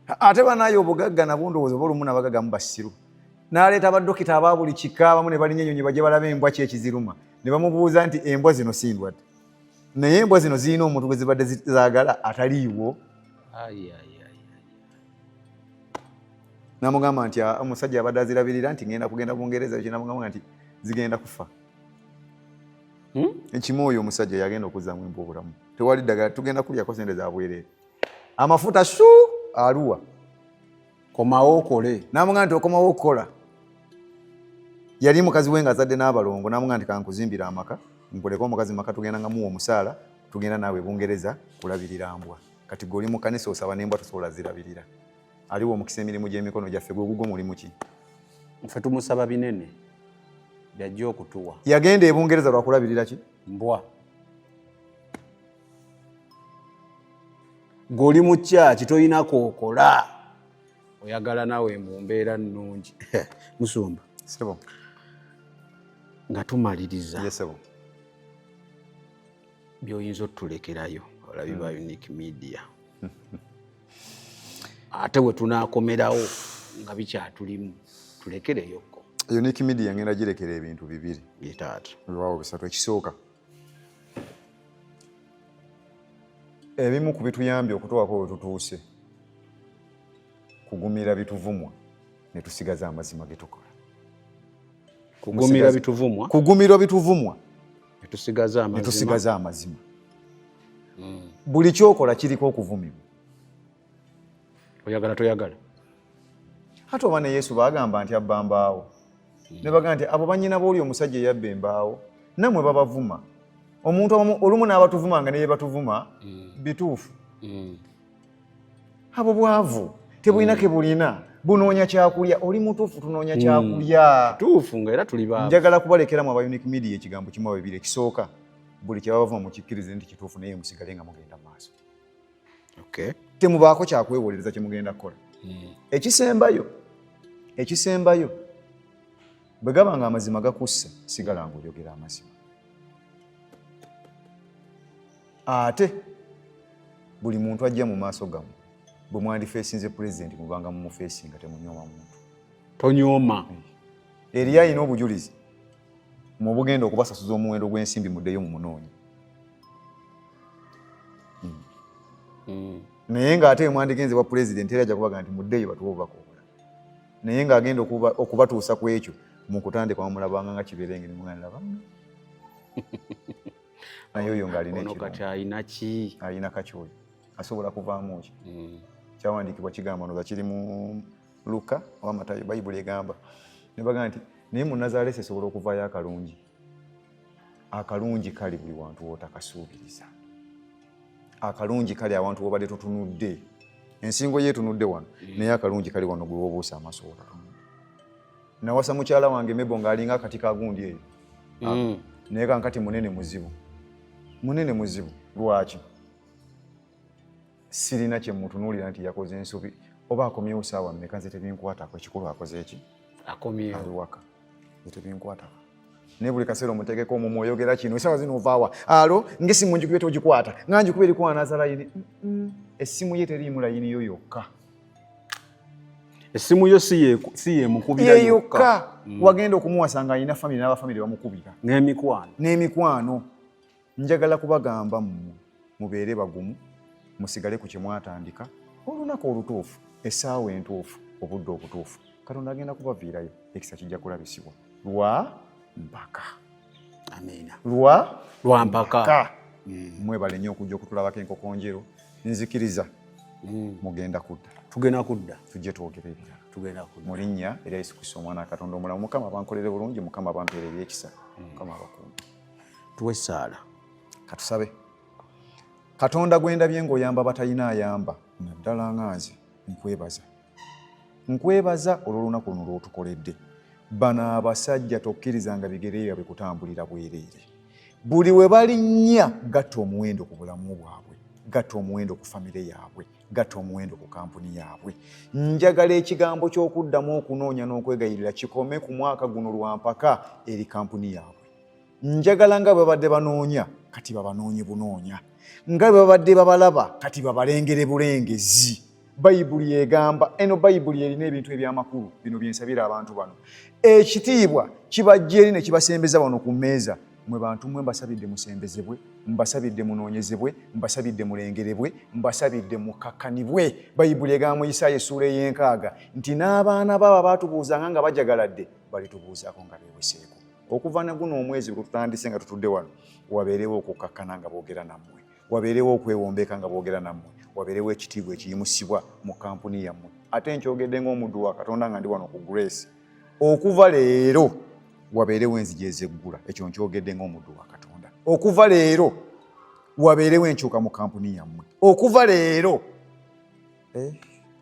Ate banaye obugagga nabwo ndowooza oba olumu n'abagagga mu basiru. N'aleeta badokita aba buli kika abamu ne balinnya ennyonyi bajje balabe embwa ki ekiziruma. Ne bamubuuza nti embwa zino si ndwadde. Naye embwa zino zirina omuntu gwe zibadde zaagala ataliiwo. Ai, ai, ai. N'amugamba nti, omusajja abadde azirabirira nti ngenda kugenda Bungereza, ekyo n'amugamba nti zigenda kufa. Ekimu oyo omusajja yagenda okuzzaamu embwa obulamu. Tewali ddagala, tugenda kulyako ssente za bwereere. Amafuta shu aluwa. Komawo okole. N'amugamba nti okomawo okukola. Yali mukazi we ng'azadde n'abalongo, n'amugamba nti kankuzimbire amaka, nkuleke omukazi maka tugenda nga muwa omusaala, tugenda naawe e Bungereza kulabirira mbwa. Kati gwe oli mu kkanisa osaba n'embwa tosobola zirabirira. Aliwo omukisa emirimu gy'emikono gyaffe, gwe gugwo mulimu ki? Ffe tumusaba binene by'ajja okutuwa. Yagenda e Bungereza lwa kulabirira ki? Mbwa. Gwe oli mu kyaki tolina k'okola. Oyagala naawe mu mbeera nnungi. Musumba. Ssebo. Nga tumaliriza. Yes, ssebo. By'oyinza otulekerayo abalabi ba Unique Media. Ate we tunaakomerawo nga bikyatulimu tulekereyokko. Unique Media ngenda girekera ebintu bibiri. Bitaatu. Weewaawo bisatu. Ekisooka, ebimu ku bituyambye okutuwako we tutuuse kugumira bituvumwa ne tusigaza amazima ge tukola. Kugumira bituvumwa. Kugumira bituvumwa. Netusigaza amazima. Netusigaza amazima. Buli kyokola kiriko okuvumibwa. Oyagala toyagala. Ate oba ne Yesu baagamba nti abba mbaawo. Ne bagamba nti abo bannyina b'oli omusajja eyabba embaawo, nammwe babavuma. Omuntu olumu n'abatuvuma nga ne ye batuvuma, bituufu. Abo bwavu, tebulina ke bulina, bunoonya kyakulya. Oli mutuufu, tunoonya kyakulya. Tuufu nga era tuli baavu. Njagala kubalekeramu aba Unique Media ekigambo kimu bibiri. Ekisooka, buli kye babavuma mukikkirize nti kituufu, naye musigale nga mugenda mu maaso. Temubaako kyakwewolereza kye mugenda kukola. Ekisembayo, bwe gaba nga amazima gakussa, sigala ng'oyogera amazima. Ate buli muntu ajja mu maaso gammwe, bwe mwandifeesinze pulezidenti mubanga mumufeesinga, temunyooma muntu. Tonyooma. Eriyo alina obujulizi mu bugenda okubasasuza omuwendo gw'ensimbi, muddeyo mu munoonyi. Naye ng'ate mwandigenze wa pulezidenti, era ajja kubaga nti muddeyo batuwe obubaka obulala. Naye ng'agenda okubatuusa ku ekyo, mu kutandika wamulabanga nga kiberenge, nemuganda laba naye oyo ng'alina Ono kati alina ki? Alina kaki oyo? Asobola kuvaamu ki? Kyawandiikibwa kigamba, noza kiri mu Luka oba Matayo, Bayibuli egamba ne bagamba nti naye mu Nazaalesi esobola okuvaayo akalungi. Akalungi kali buli wantu w'otakasuubiriza. Akalungi kali awantu wobadde totunudde. Ensingo ye etunudde wano, naye akalungi kali wano gwe wobuusa amaaso wotatunudde. Nawasa mukyala wange Mebo ng'alinga akati ka gundi eyo, naye kankati munene muzibu, munene muzibu. Lwaki? Sirina kye mutunuulira nti yakoze ensobi oba akomyewo saawa mmeka, nze tebinkwatako. Ekikulu akoze eki? Akomyewo. Ali waka, nze tebinkwatako. Naye buli kaseera omutegeko omwo oyogera kino, esaawa zino ovaawa alo ng'essimu njikubye togikwata, nga njikuba eri kwanaza layini. Essimu ye teriimu layini yo yokka. Essimu yo si yemukubira ye yokka. Wagenda okumuwasa nga alina famire, n'abafamire bamukubira. N'emikwano. N'emikwano. Njagala kubagamba mmwe mubeere bagumu, musigale ku kye mwatandika. Olunaku olutuufu, essaawa entuufu, obudde obutuufu, Katonda agenda kubaviirayo, ekisa kijja kulabisibwa lwa mpaka. Amiina. Lwa lwa mpaka. Mwebale nnyo okujja okutulabako enkokonjero. Nzikiriza mugenda kudda. Tugenda kudda. Tujje twogere ebirala. Tugenda kudda. Mu linnya erya Yesu Kristo omwana wa Katonda omulamu, Mukama abankolere bulungi, Mukama abampeere ebyekisa, Mukama abakuume. Tuwe essaala. Katusabe. Katonda gwe ndabye ng'oyamba batalina ayamba, naddala nga nze, nkwebaza. Nkwebaza olw'olunaku luno lw'otukoledde. Bano abasajja tokkirizanga bigere byabwe kutambulira bwereere. Buli we balinnya, gatta omuwendo ku bulamu bwabwe, gatta omuwendo ku famire yaabwe, gatta omuwendo ku kampuni yaabwe. Njagala ekigambo ky'okuddamu okunoonya n'okwegayirira kikome ku mwaka guno lwa mpaka eri kampuni yaabwe. Njagala nga bwe babadde banoonya, kati babanoonye bunoonya, nga bwe babadde babalaba, kati babalengere bulengezi. Bayibuli egamba, eno Bayibuli erina ebintu ebyamakulu bino byensabira abantu bano. Ekitiibwa kibajja eri ne kibasembeza wano ku mmeeza. Mwe bantu mwe, mbasabidde musembezebwe, mbasabidde munoonyezebwe, mbasabidde mulengerebwe, mbasabidde mukakkanibwe. Bayibuli egamba mu Isaaya essuula ey'enkaaga nti n'abaana baabo baatubuuzanga nga bajagaladde, balitubuuzaako nga beeweseeko. Okuva ne guno omwezi gwe tutandise nga tutudde wano, wabeerewo okukakkana nga boogera nammwe, wabeerewo okwewombeka nga boogera nammwe, wabeerewo ekitiibwa ekiyimusibwa mu kampuni yammwe. Ate nkyogedde ng'omuddu wa Katonda nga ndi wano ku Grace, okuva leero wabeerewo enzigi ezeggula. Ekyo nkyogedde ng'omuddu wa Katonda. Okuva leero wabeerewo enkyuka mu kampuni yammwe. Okuva leero,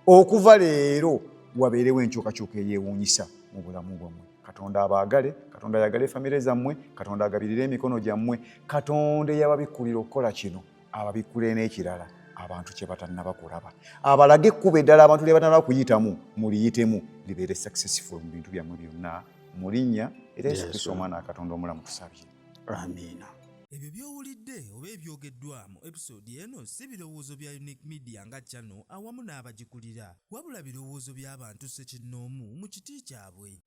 okuva leero wabeerewo enkyukakyuka eyeewuunyisa mu bulamu bwammwe. Katonda abaagale, Katonda ayagale famire zammwe, Katonda agabirire emikono gyammwe, Katonda eyababikkulira okukola kino ababikkulire n'ekirala abantu kye batannaba kulaba, abalage ekkubo eddala abantu lye batannaba kuyitamu, muliyitemu libeere successful mu bintu byammwe byonna, mu linnya era Yesu Kristo omwana wa Katonda omulamu tusabye. Amiina. Ebyo by'owulidde oba ebyogeddwa mu episode eno si birowoozo bya Unique Media nga channel awamu n'abagikulira, wabula birowoozo by'abantu ssekinnoomu mu kiti kyabwe.